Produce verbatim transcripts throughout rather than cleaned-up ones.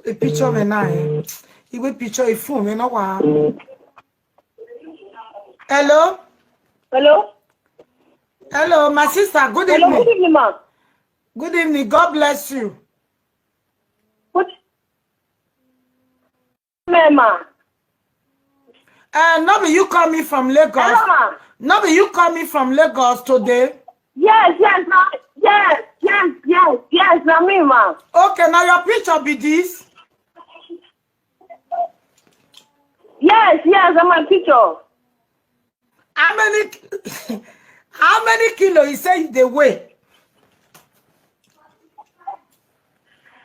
The picture me now. Eh? He will picture a phone. You know what? Hello? Hello? Hello, my sister. Good Hello, evening. Good evening, ma. Good evening. God bless you. Good evening, ma. Uh, no be you call me from Lagos. Hello, ma. No be you call me from Lagos today. Yes, yes, ma. Yes, yes, yes, yes, na me, ma. Okay, now your picture be this. Yes, yes, I'm a teacher. How many how many kilo you say you dey weigh?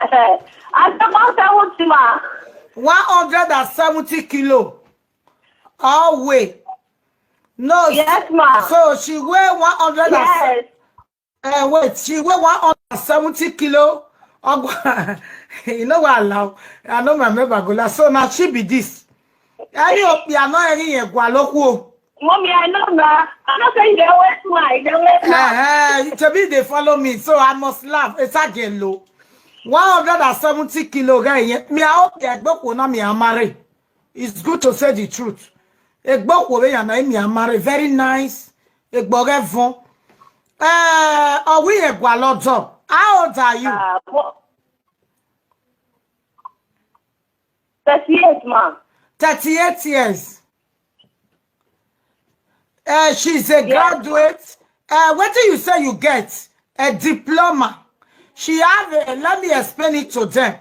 I said one seventy, ma. One hundred and seventy kilo. All weigh. No. Yes, ma. So she weigh one hundred. Yes. Uh, wait, she weigh one hundred and seventy kilo. Ogwa- you know what I love? I know my member go laugh. So now she be this. Any of you are not any Gwalokwo. Mommy, I know, ma. I know say you dey always smile. You dey always smile. Uh, to me, they follow me, so I must laugh. It's a low. One hundred and seventy kilo guy. Me, I hope you go na me, I marry. It's good to say the truth. Egbokwo we yana me, I marry. Very nice. Egbogevon. Uh, are we Egwalodo? How old are you? Ah, mo- thirty-eight, ma. Thirty-eight years. Uh, she's a Yes, ma. Graduate. Uh, what do you say you get? A diploma. She have a, let me explain it to them.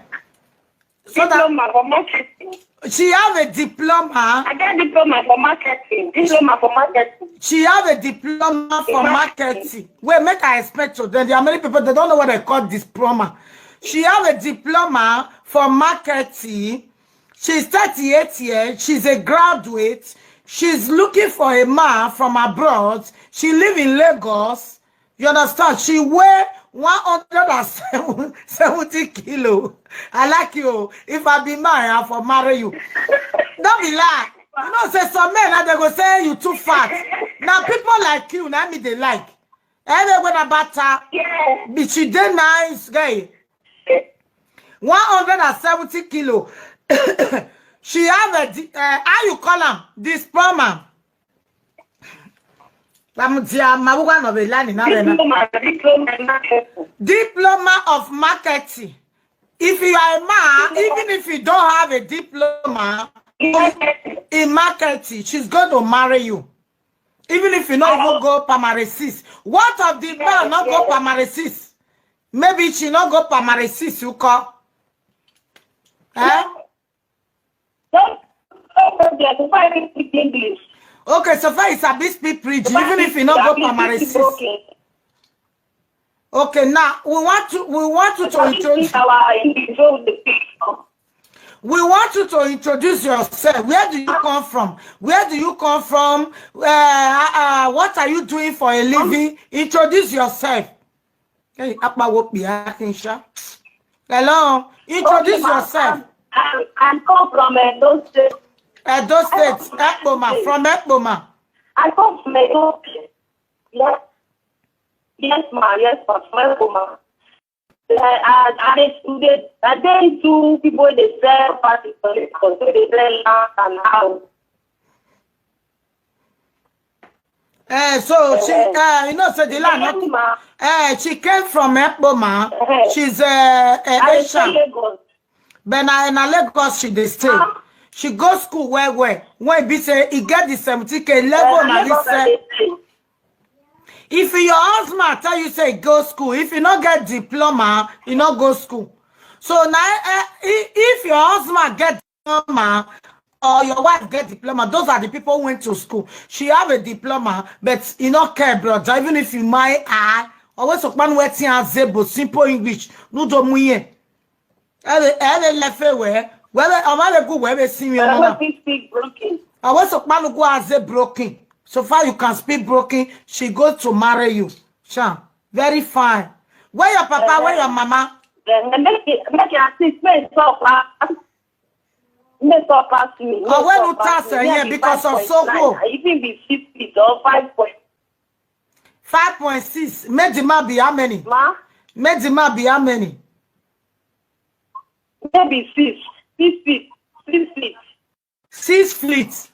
So that Diploma for marketing. She have a diploma. I get diploma for marketing. Diploma for marketing. She have a diploma for Marketing. Marketing. Wait, make I explain to them. There are many people, they don't know what they call diploma. She have a diploma for marketing. She's thirty-eight years. She's a graduate. She's looking for a man from abroad. She live in Lagos. You understand? She weigh one hundred and seventy kilo. I like you. If I be mine, I for marry you. Don't be lie. You know, say some men now they go say you too fat. Now people like you, now me they like. Anyway, when about her, Yes. but she dey nice guy. One hundred and seventy kilo. She have a di- uh, how you call am? Diploma. Lamudia, Mawuga no be learning now, then. Diploma, diploma in marketing. Diploma of marketing. If you are a man, even if you don't have a diploma In marketing. in marketing, she's going to marry you. Even if you not even go primary six. What of the man not go Yes. Primary six? Maybe she not go Primary six, you call. Eh? Don't, don't go there. Before I speak English. Okay, so far it's a big speak preach. Even if you not go Primary six. Broken. Okay, now we want to we want you to introduce Our English, so the people. We want you to introduce yourself. Where do you come from? Where do you come from? Uh, uh, uh, what are you doing for a living? Introduce yourself. Hey, Akpawo Biakinsha. Hello. Introduce Okay, ma. yourself. I, I come from Edo State. Edo State, Ekpoma, from Ekpoma. I come from Edo State. Yes. Yes, ma. Yes, ma. From Ekpoma. I, I, I, dey, I dey into people wey dey sell property for Lagos, wey dey sell land and house. Eh, so she, uh, you know, so the land, Yes, ma. Eh, she came from Ekpoma. Eh. She's uh, uh, I dey sell Asian. Lagos. But now in Lagos, she dey stay. Ah. She go school well well. When be say he get the seventy K level Uh, na Lagos, this. I Uh, dey stay. if your husband tell you say go school, if you not get diploma, you not go school. So now, uh, if your husband get diploma or your wife get diploma, those are the people who went to school. She have a diploma, but you not care, brother. Even if you my eye, always okpan wetin azebo simple English. No do muye. Ele ele lefe we. Wewe omale gu wewe simi I ona. no fit speak broken. Always okpan go aze broken. So far you can speak broken. She goes to marry you. Sha, very fine. Where your papa? Where your mama? Then make it make it assist me talk pass. Me talk pass me. Me Oh, when talk you pass pass, me. eh, Me yeah, be because of five point nine. Soho. I even be six feet or five point. Five point six. Make the man be how many? Ma, Make the man be how many? Maybe six, six feet, six feet. Six feet.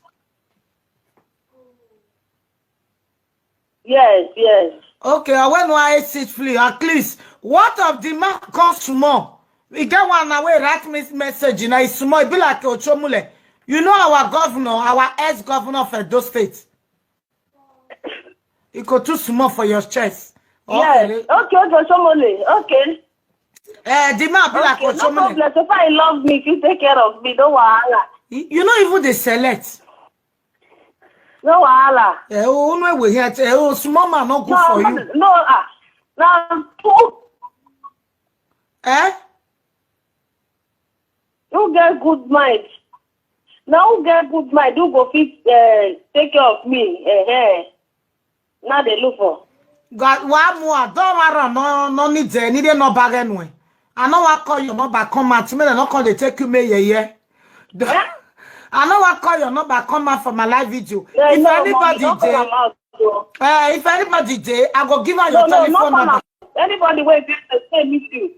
Yes, yes. Okay, I went one eight six flee. At least, what of the man come small? We get one now wey write me message in a small. E be like Ochomule. You know our governor, our ex-governor of Edo State. It go too small for your chest. Yes. Okay, okay, Ochomole. Okay. Uh, the man be like Okay, no Ochomule. problem. So far, he loves me. He take care of me. No wahala. You, you no even dey select. No wahala. Eh, oh, no, we here. Eh, oh, small man, not good No, for no, you. No, ah. Now, who, Eh? who get good mind? Now, who get good mind? Who go fit uh, take care of me? Uh-huh. Now they look for. God, why more? Don't worry, no, no need there. Need no bag anyway. I know I call your number. Come out. Me, no call they take you me, yeah, yeah. Eh? I know I call your number. Come out for my live video. Yeah, If no, anybody mommy, don't call there, am out, though. Eh, if anybody there, I go give her No, your no, telephone no call am number. out. Anybody wey dey say meet you.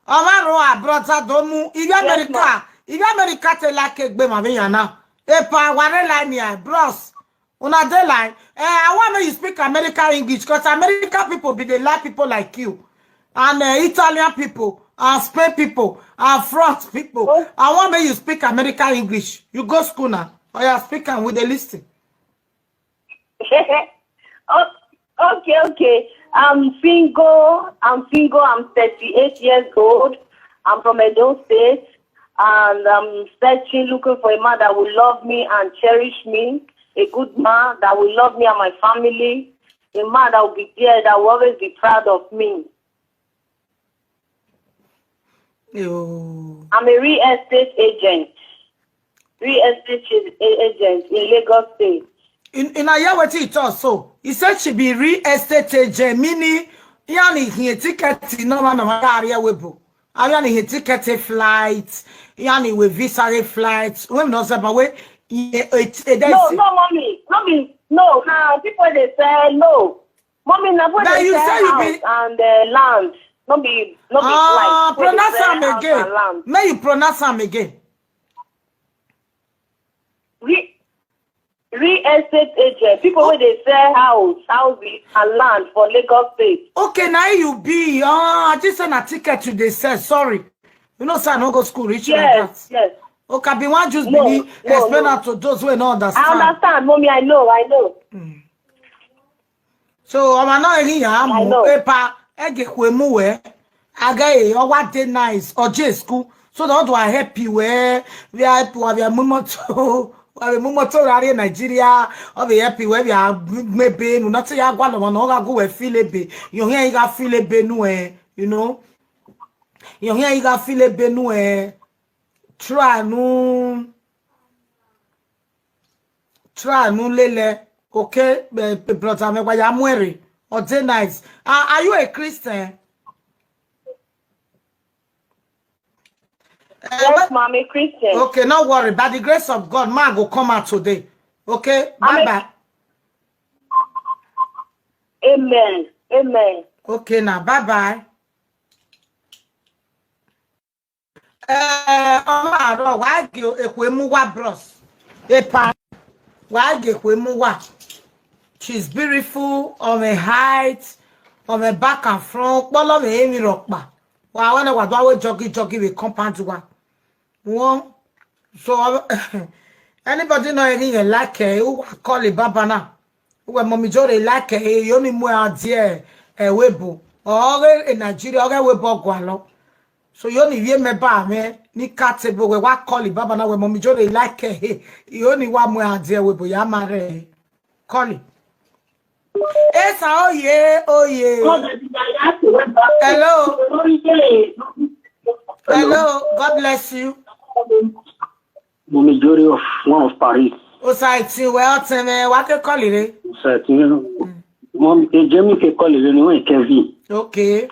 Ọmọ àrùn àbúrọ̀tà tó mú ìwé Yes, Amẹ́ríkà, ìwé Amẹ́ríkà tẹ lákè gbé màmí yàn náà. Epa wàrẹ́ line yẹn, bros. Una dey line. Eh, I want make you speak American English because American people be dey like people like you. And uh, Italian people, and Spain people, and France people. Oh. I want make you speak American English. You go school now. Or you speak and we dey listen. Oh, okay, okay. I'm single. I'm single. I'm thirty-eight years old. I'm from Edo State. And I'm searching, looking for a man that will love me and cherish me. A good man that will love me and my family. A man that will be there, that will always be proud of me. Oh. I'm a real estate agent. Real estate ag- agent in Lagos State. In in a year wetin he talk so, he said she be real estate agent, meaning he only he ticket in normal normal area we bo. I only he ticket a flight, he only we visa a flight. When no say but we it it No, no, mommy, no be no. Now people they say no, mommy. Now when Now they you sell say you house be- and uh, land, no be no be Ah, flight. When they pronounce sell am house again. and land. May you pronounce am again. Re- real estate agent, people where they sell house, houses and land for Lagos State. Okay, now you be. Ah, I just send a ticket to the sell. Sorry. You know, sir, no go school rich like Yes, that. Yes. Okay, be one just No, be no, explain no. That to those who don't I understand. Understand, mommy. I know, I know. So I'm not in here. I know. Epa ege kwemu we. Again, or what day nice or J school. So that do I help you where we are we are mumoto. We are mumoto rari Nigeria. Or we help you where we are maybe no not ya gwalo no ga go we feel a bit. You hear you got feel a bit no eh. You know. You hear you got feel a bit no eh. Try no. Try no lele. Okay, eh, eh, brother, me wa ya mwere. Or day nice. Are, are you a Christian? Eh, Yes, but- mommy, Christian. Okay, no worry. By the grace of God, man go come out today. Okay, I'm bye a- bye. Amen. Amen. Okay, now bye bye. Eh, ọmọ àrọ wàá gé èkó emu wá bros. Epa wàá gé èkó emu wá. She's beautiful on her height, on her back and front. Pọ́lọ́ mi èmi rọ̀pà. Wà á wọ́n wà dúró jogi jogi with compound wa. Wọ́n so anybody know anything like eh, who wa call it baba now? Who wa mommy jore like eh, you only more out there eh, webo. Or in Nigeria, or webo gwalo. So you only hear me ba me ni kate bo we wa call it baba now we mommy jore like eh, you only wa more out there webo ya mare. Call it. Esa oye oye. Hello. Hello. God bless you. Mommy Jory of one of Paris. Osaiti we oteme wa ke call it. Osaiti. Mom, Jamie ke call it ni wọ́n Kevin. Okay.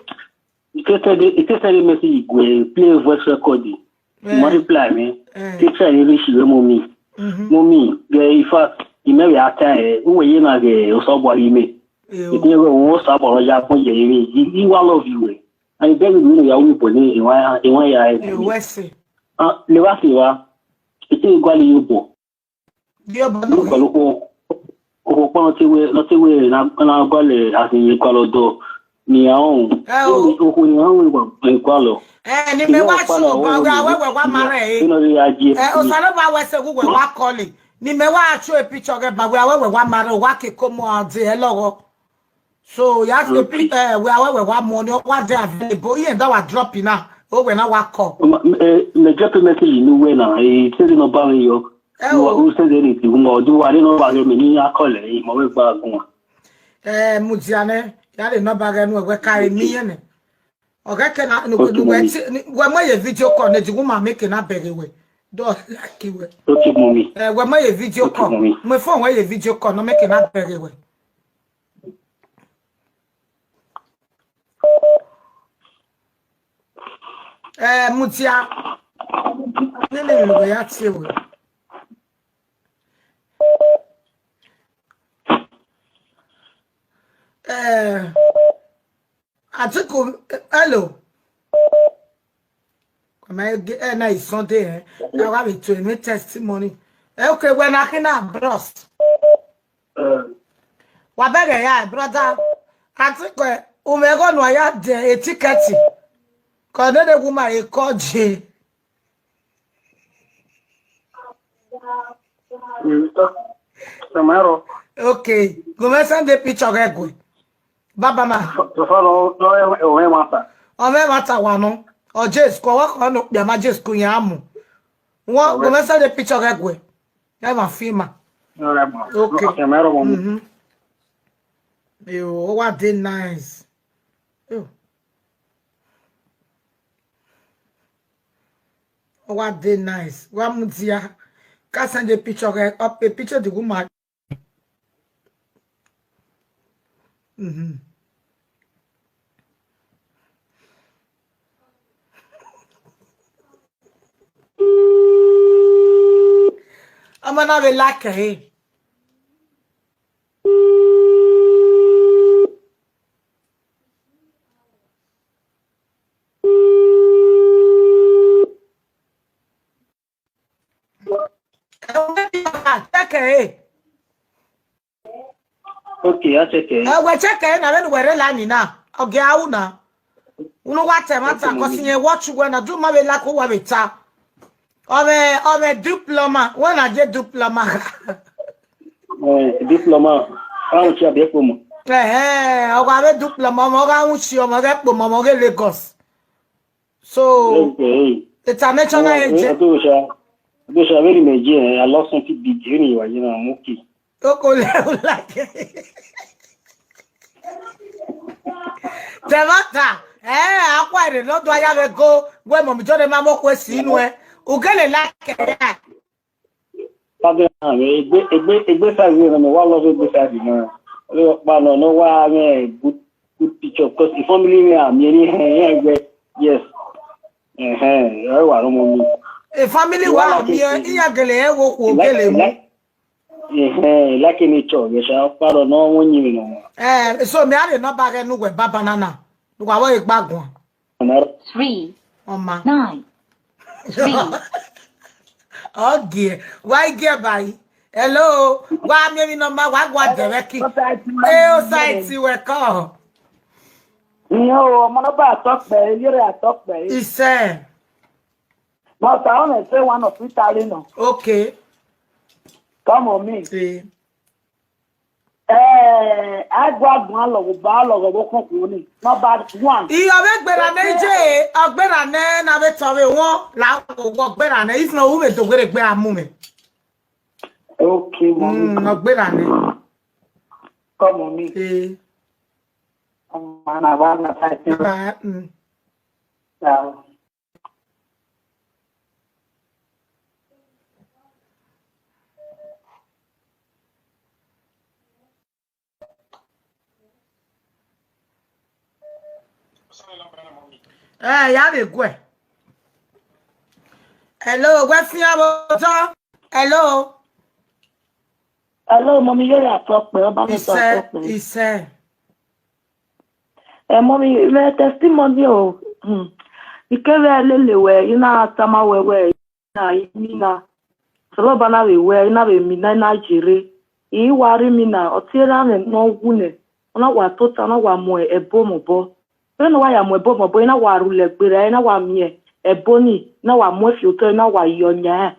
He send a message, go play voice recording. Mo reply me. He try to reach you, mommy. Mhm. Mommy, in fact, you may be at time. Who were you na ge osobwa ime? Ew. Ìdí ẹ̀rọ wọn sábà ọ̀rọ̀ ya fún yẹ̀yẹ́ yìí. He wa love you. Eh. And then we know ya we put in one in one ya. Wese. Ah, le wa fi wa. Ite gwa le yo bo. Yo bo Lu ko no. lu ko. Ko pa no ti we, no ti we na na gwa le as in gwa lo do. Ni a on. Eh, o. Ko ni a on we gwa lo. Eh, ni me wa so ba we awe we wa mare. You know the idea. Eh, o sare ba we se we wa call. Ni me wa show a picture ge ba we awe we wa mare wa ke ko mo a de e lowo. So you have to Okay. pick uh, we awe we wa mo ni o wa de available. Iye da wa drop in now. O we na wa call. Me drop a message in the way now. He said no ba yo. Eh, You o. who said anything? Mo do wa no ba me ni a call e mo we gba gun. Eh, Mudiane, ya le number ge nu we ka e mi ye ne. Okay, ke na nu Okay, nu we mommy. ti ni- we mo ye video call ne di woman make na bere we. Do like we. Okay, mommy. Eh, we mo ye video Okay, call. mommy. My phone we ye video call no make na bere we. Eh, Mudia. Ni ni ni we ya ti we. Eh, Atiku, hello. Come here, eh, na is Sunday, eh? Now I have a twenty testimony. Eh, okay, when I can bros. Uh, Wa bere ya, brother. Atiku, eh, umego no ya de a ticket. Ko de de woman e ko je. Samaro. Okay. Go me send the picture ge gwe. Baba ma. So so no no e e mata. O me mata wa no. O Jesu ko wa ko no pe ma Jesu ku ya mu. Won go me send the picture ge gwe. E ma fi ma. No e ma. Okay. Samaro mo. Mhm. Yo, o wa de nice. Yo. O wa de nice. Wa Mudia. Ka send a picture ge up a picture the woman. Mhm. Ama na we like eh. Check eh. Okay, I check it. Eh, we check eh na we were la ni na. Oge awu na. Unu wa te mata ko si ye watch we na du ma we la ko wa we ta. O me o me diploma. When I get diploma. Eh, diploma. How much you be for mo? Eh eh, o wa we diploma mo ga un si o mo ge po mo mo ge Lagos. So Okay. International agent. Adosha. Adosha very me je. I lost something big. You know, you know, I'm okay. Oko le like. Temata. Eh, akwa ire no do aya we go. We mo mi jode ma mo kwe si inu e. Ugele like. Father, egbe egbe egbe size na me wa love egbe size na. Lo pa no no wa me good good picture because the family me am yeri he he egbe. Yes. Eh eh. I wa no mo mi. A family wa mi e iya gele e wo ko gele mu. Eh eh. Like nature, yes, I pa no mo nyi mi no. Eh, so me are no ba ge nu we baba nana. Nu wa wo igbagun. Na Three, Oma. nine, three. Okay. Why get by? Hello. Wa mi mi number wa gwa direct. Eh, o site we call. Iyo, ọmọ náà bá tọ́pẹ̀, yẹ́rẹ́ àtọ́pẹ̀. Ise. But I want to say one of Italy now. Okay. Come on me. Eh. Eh, I go out one log, bar log, walk on pony. Number one. Iyo be gbera ne je, agbera ne na be to be won la wo gbera ne if no we to gere gbe amu me. Okay, mommy. Mm, agbera ne. Come on me. Eh. Um, and I want to say, Ba mm. uh, Eh, ya be gwe. Hello, gwe fi abo to. Hello. Hello, mommy, yẹ́rẹ́ àtọ́pẹ̀, ọba mi sọ Ise, àtọ́pẹ̀. ise. Eh, mommy, my testimony, oh. Hmm. Ikebe lele we, ina tama we we, ina imina. Saloba na we we, ina we mina na jere. I wari mina, otira me no gune. Ona wa tota, na wa mo ebo mo bo. Pe no wa ya mo ebo mo bo, ina wa rule gbere, ina wa mi ebo ni, ina wa mo fi oto, ina wa yo nya.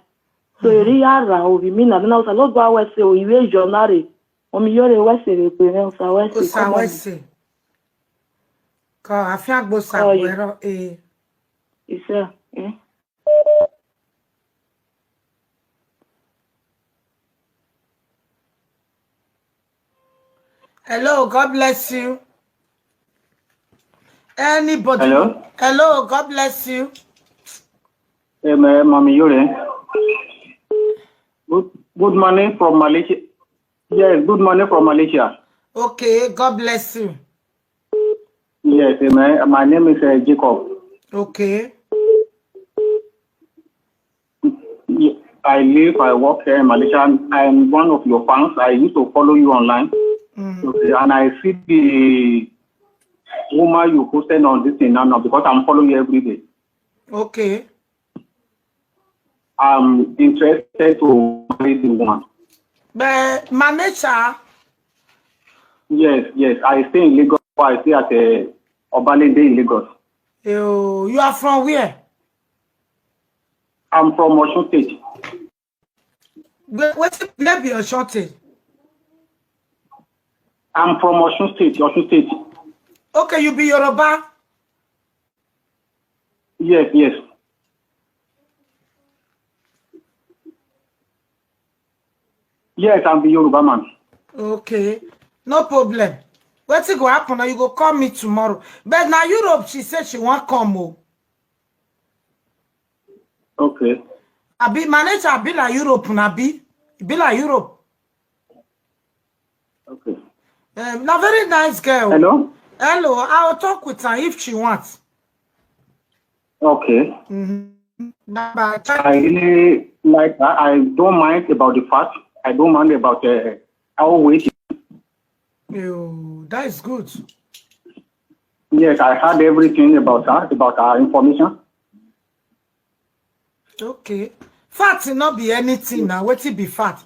So eri ya ra o bi mina, na Saloba we se o iwe jonare. Omi yore we se re pe na sa we se. Osa we se. Ka afia gbo sa wero e. Isa, eh. Hello, God bless you. Anybody? Hello? Hello, God bless you. Hey, my mommy, you there? Good, good morning from Malaysia. Yes, good morning from Malaysia. Okay, God bless you. Yes, amen. My name is uh, Jacob. Okay. I live, I work here in Malaysia. I'm one of your fans. I used to follow you online. Mm. Okay, and I see the woman you posted on this thing now, now because I'm following you every day. Okay. I'm interested to marry the woman. But manager? Yes, yes. I stay in Lagos. I stay at uh, Obalende in Lagos. You, you are from where? I'm from Osun State. Wait, wait, maybe Osun State. I'm from Osun State, Osun State. Okay, you be Yoruba? Yes, yes. Yes, I'm the Yoruba man. Okay, no problem. Wetin go happen now? You go call me tomorrow. But now Europe, she said she won't come. Oh. Okay. I be manager, I be like Europe, na be, be like Europe. Okay. Um, na very nice girl. Hello? Hello, I'll talk with her if she wants. Okay. Mm-hmm. Bye bye. I really like her. I don't mind about the fact. I don't mind about uh, how weight. Oh, that is good. Yes, I heard everything about her, about her information. Okay. Fact not be anything now. What it be fact?